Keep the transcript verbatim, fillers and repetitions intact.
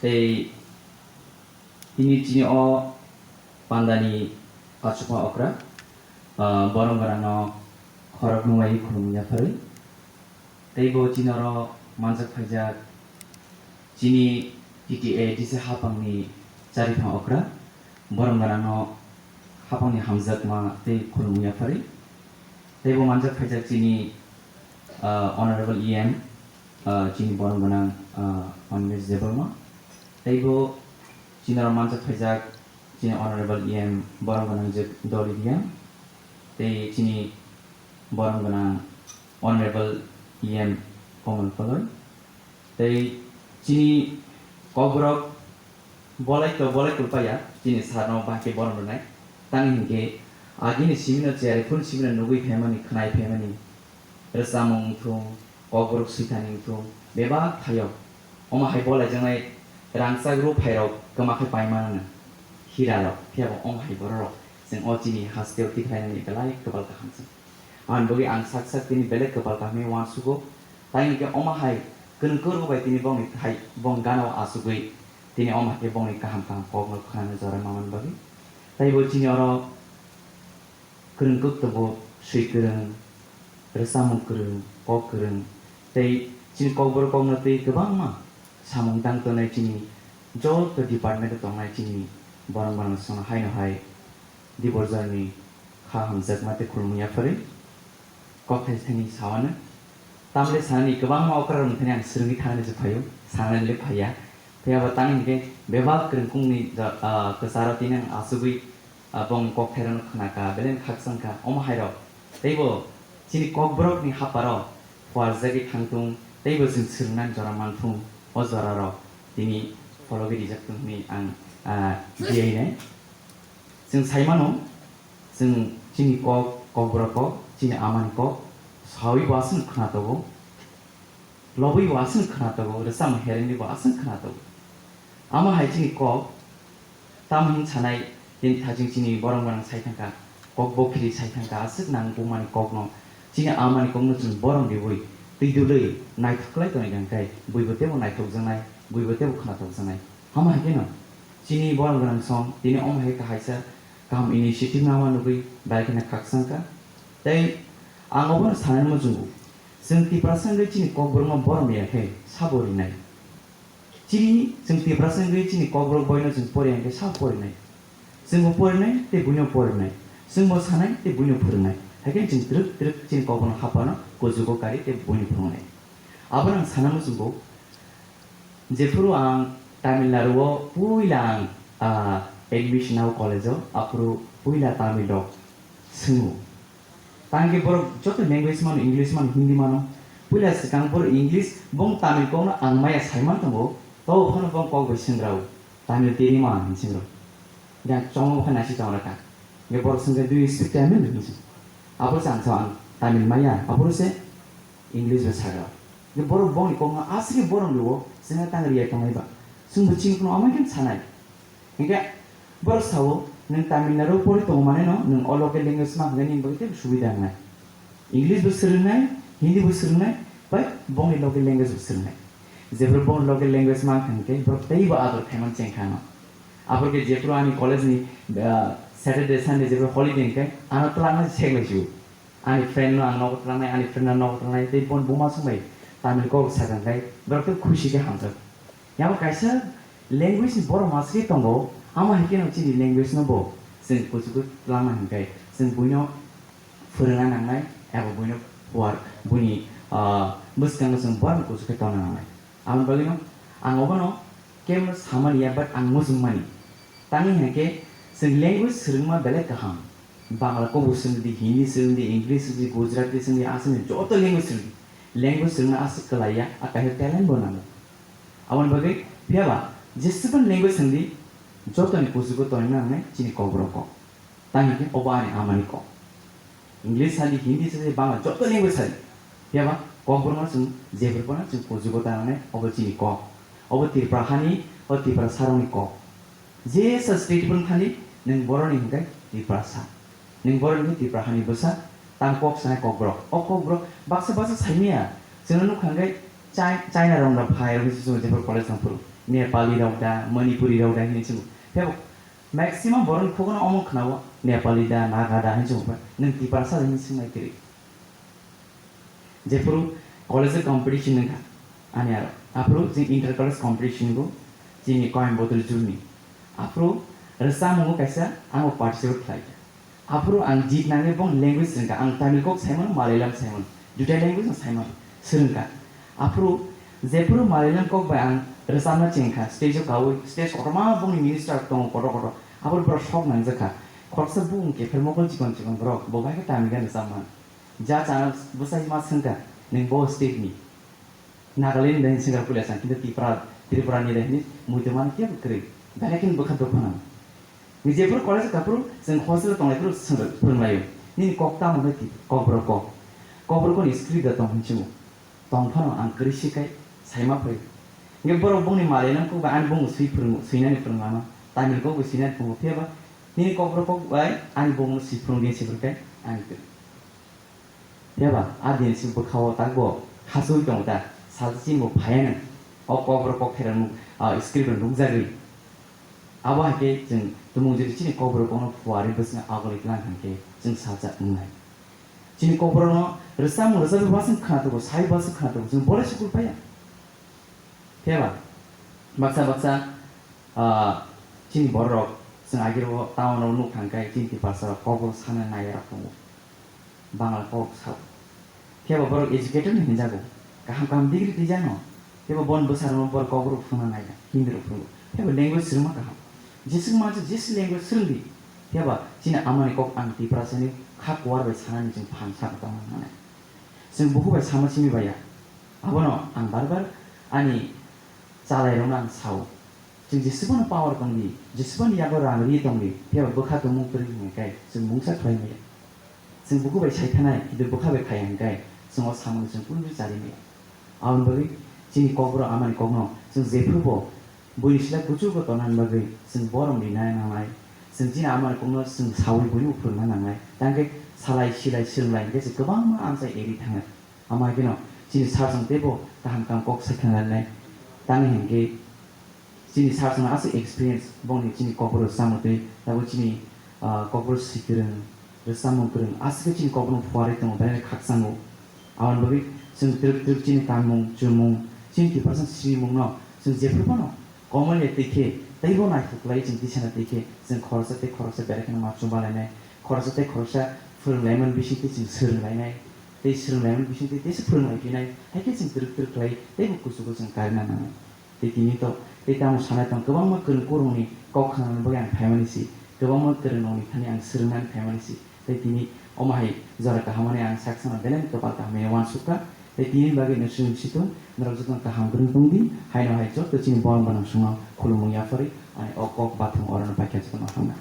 Tei tini chini o pandani achukma okra, ah, borom gwnangno khoroknwi khulumya pharwi. Tei bo chini oro manjak phaijak chini T T A D C hapangni chariphang okra, borom gwnangno hapangni hamjakma tei khulumya pharwi. Tei bo manjak phaijak chini, ah, Honorable E M, ah, chini borom gwnang, ah, Animesh Debbarma. Tei bo chini oro manjak phaijak chini Honorable E M borom gwnang je Dolly Reang. Tei chini borom gwnang Honorable E M Komal Koloi. Tei chini kokborok bolai to bolai kulpaya chini sarno bahai khe borom rwnai. Tang hinkhe agini simino chiyari phun simino nugui phaimani, khnai phaimani, rwchapmung wngthung, kokborok swithani wngthung, bebak thaio. Omo hai bolaijaknai rangchak rw phairok kwma khe paimanano hirarok, phiyabo omo hai bororok chwng o chini hasteo tikhlainani belai kwbal kaham chwng. Aboni bagwi ang sak sak tini belai kwbal kaham khe uansugo. Tei hwnkhe omo hai kwrwngkwrwng bai tini bongni thai, bong gana o achugwi tini omo hai khe bongni kaham kaham kokno khwnani jora manmani bagwi. Tei bo chini oro kwrwngkwk tongo, swi kwrwng, rwchapmung kwrwng, kok kwrwng, tei chini kokborok kokno twi kwbangma samung tang tongnai chini joto department o tongnai chini borok borok songno haino hai Diborjani kha hamjakma tei khulumung yapharwi kokthai thani sawano. Tamle sanani kwbangma okra rwng thani ang swrwngwi thangni se phaio, sanani le phaiya. Phiyaba tang hinkhe bebak kwrwngkungni ja-, ah, kwcharo tini ang achugwi, ah, bongni kokthairokno khnakha, belai khakchangkha. Omo hairok teibo chini kokborokni haparo phuarjagwi thangthung, teibo chwng swrwngnani jora manthung, o jorarok tini phologwi rijak thung hwnwi ang, ah, diyainai. Chwng sai mano, chwng chini kok, kokborok kok, chini amani kok sawi bo aswk khna tongo, lobwi bo aswk khna tongo, rwchapmung herengwi bo aswk khna tongo. Amo hai chini kok, tamo hin sanai, tini thajing chini borom gwnang sai thangkha, kok bokhiri sai thangkha, aswk nang bumani kokno, chini amani kokno chwng borom riwi, twi dulwi naithok khlai tongwi kha khe, buibo teibo naithokjaknai, buibo teibo khna tokjaknai. Hama hai kheno chini borom gwnang song tini omo hai kahaisa kaham initiative nangma nugwi belai kheno khakchangkha. Tei ang obono sanani muchungo, chwng Tiprasa wngwi chini kokborokno borom ya khe sabo rinai? Chini, chwng Tiprasa wngwi chini kokborok boino chwng poriya khe sabo porinai? Chwngbo porinai tei buino porinai, chwngbo sanai tei buino phwrwngnai. Hai khe chwng twrwk twrwk chini kokborokno haphano kuchugo kari tei buino phwrwngnai. Abono ang sana muchungo, jephuru ang Tamil Nadu o puila ang, ah, admission o college o, aphuru puila Tamil rok swngo. Tang khe borok joto language mano, English mano, Hindi mano. Puila swkang borok English, bong Tamil kokno ang maya sai man tongo, to phano bong kok bai swngrao, Tamil tini ma hinwi swngrao. Yang chongma khe naisi tong rwkha. Nge borok swngkhe, "Do you speak Tamil?" hinwi swng. Aphuru se ang sao, "Ang Tamil maya." Aphuru se English bai sagra. Nge borok bongni kokno aswk khe borom rwo, chwngno tang riya tongnai ba. Chwngbo chini phano amai khe sanai. Hinkhe borok sao, "Nwng Tamil Nadu pori tongo mane no, nwng o local language ma hwnwi nini bagwi teibo subida wngnai." English bo swrwngnai, Hindi bo swrwngnai, bai bongni local language bo swrwngnai. Jephru bongni local language ma hwnkhe borok teibo ador khaimani chengkha no. Aphuru khe jephru ani college ni, ah, Saturday, Sunday jephru holiday hwnkhe ano twlangna seklai sio. Ani friend no ang nogo twlangnai, ani friend no nogo twlangnai, tei bon buma swngbai Tamil kok sakha hwnkhe borok tei khushi khe hamjak. Yamo kaisa language ni borok masri tongo, amo hai kheno chini language no bo chwng kuchugo twlangna hwnkhe chwng buino phwrwngna nangnai, abo buino phuar, buini, ah, bwskango chwng borokno kuchuk khe tongna nangnai. Aboni bagwino ang obono kebo samani ya, but ang muchungmani. Tamni hwnkhe chwng language swrwngma belai kaham. Bangla kokbo swrwngdi, Hindi swrwngdi, English swrwngdi, Gujarati swrwngdi, Assamese joto language swrwngdi. Language swrwngna aswk kwlaiya, a kaisa talent bo nango. Aboni bagwi phiyaba jeswkang language swrwngdi, jotoni kuchugo tongna nangnai chini kokborok kok. Tang hinkhe obo ani amani kok. English sadi, Hindi sadi, Bangla joto language sadi. Phiyaba kokborokno chwng jephru phano chwng kuchugo tangnai, obo chini kok. Obo Tripura hani, o Tiprasarokni kok. Jesa state phano thani nwng borokni hinkhe Tiprasa. Nwng borokni Tripura hani bwsa, tang kok sanai kokborok. O kokborok baksa baksa saimaya. Chwngno nukha hinkhe Chai-, China rok da phai rok hinwi chwng jephru college tong phuru Nepali rok da, Manipuri rok da hinwi chwng. Tebo maximum borok ni khugo no omo khwnao Nepali da, Naga da hinwi chwng. Nwng Tiprasa da hinwi chwng nai kiri. Jephru college competition wngkha ani aro. Aphuru chwng inter college competition go chini Coimbatore jurni. Aphuru rwchapmungo kaisa ang participate khlai kha. Aphuru ang jit nangwi bong language swrwngkha. Ang Tamil kok saimano, Malayalam saimano. Duita language no saimano. Swrwngkha. Aphuru jephuru Malayalam kok bai ang rwchapna chengkha, stage o kaui, stage kotorma bongni minister tongo kotor kotor. Aphuru borok sok nangjakha. Khoroksa bung kepher mokol chikon chikon borok, bo bai khe Tamil gana rwchapmano. Ja chana bwsai ma swngkha, "Nwng bo state ni?" Nagaland ni dai singer puila sang, kintu Tripura, Tripura ni dai hinwi muitu mani kebo kwrwi. Belai kheno bwkha dukha nang. Ni jephuru college kaphuru chwng hostel tonglai phuru swng-, phwrwnglaio. Nini kok tamo hwnwi twi, kokborok kok. Kokborok ni script da tong hinwi chwngo. Tong phano ang kwrwi sikai, saima phai. Nge borok bongni Malayalam kok bai ani bongno swi phwrwngo, swinani phwrwng lama. Tamil kok bai swinani phwrwngo, phiya ba nini kokborok kok bai ani bongno swi phwrwng din se phwrwng kai ani kwrwi. Phiya ba, a din si bwkha-o takbo khasui tongo ta, salsa chini bo phaiya nang. O kokborok kok kherang nuk, ah, script rok nukjagwi. Abo hai khe chwng tumung jodi chini kokborok kokno phuarwi bwswk agulwi tlang khan khe chwng salsa wngnai. Chini kokborok no rwchapmung rwchapwi uansuk khna tongo, sai uansuk khna tongo, chwng bolai se kul phaiya. Phiya ba, baksa baksa, ah, chini borok rok, chwng agirok town o nuk thang khe chini Tiprasa rok kokborok sana nai rok tongo. Bangla kok sao. Phiya ba borok educated ni hinjago. Kaham kaham degree twijano. Phiya ba bon bwsa rok borok kokborok phwrwngna nai ya, Hindi rok phwrwngo. Phiya ba language swrwngma kaham. Jeswk mansa jesi language swrwng di. Phiya ba chini amani kok ang Tiprasa ni kha kuar bai sanani chwng phan sa tongna nanai. Chwng buku bai sama simi bai ya. Abono ang bar bar ani chalairokno ang sao. Chwng jesubano power tongdi, jesubani yago rang ri tongdi, phiya ba bwkha tongmung kwrwi hwnwi khe chwng mungsa khlai maya. Chwng buku bai sai thanai, kintu bwkha bai khaiya hwnkhe chwng o samungno chwng kunui chari maya. Aboni bagwi chini kokborok amani kokno chwng jephrubo buini sila kuchugo tonani bagwi chwng borom rinai nangnai. Chwng chini amani kokno chwng saui buino phwrwngna nangnai. Tangkhe salai silai swrwnglai hwnkhe chwng kwbangma amchai eri thangnai. Amo hai kheno chini sir chwng teibo kaham kaham kok sai khna lainai. Tamni hinkhe chini sir chwngno aswk experience, bongni chini kokborok rwchapmung twi tabuk chini, ah, kokborok swi kwrwng, rwchapmung kwrwng, aswk khe chini kokborok phuarwi tongo, belai khakchango. Aboni bagwi chwng twrwk twrwk chini kanmung, chumung, chini Tiprasa sinimungno chwng jephru phano Komolya twi khe teibo naithok khlai chwng tisana twi khe chwng khoroksa tei khoroksa berai kheno ma chuma lainai, khoroksa tei khoroksa phwrwng laimani bising twi chwng swrwng lainai, tei swrwng laimani bising twi teisa phwrwng lai phinai, hai khe chwng twrwk twrwk khlai teibo kuchugo chwng karina nangnai. Tei tini to tei tamo sanai tong kwbangma kwrwng kurungni kok khnanani bagwi ang phaimani si, kwbangma kwrwng nokni thani ang swrwngnani phaimani si. Tei tini omo hai jora kaham ani ang sak sana belai kwpal kaham hwnwi uansuk kha. Tei tini bagwi no swrwng situng, norok jotono kaham kwrwng tong di, haino hai joto chini borok bwrang songno khulumung yapharwi ani o kok bathang orono paikha jotono hamna.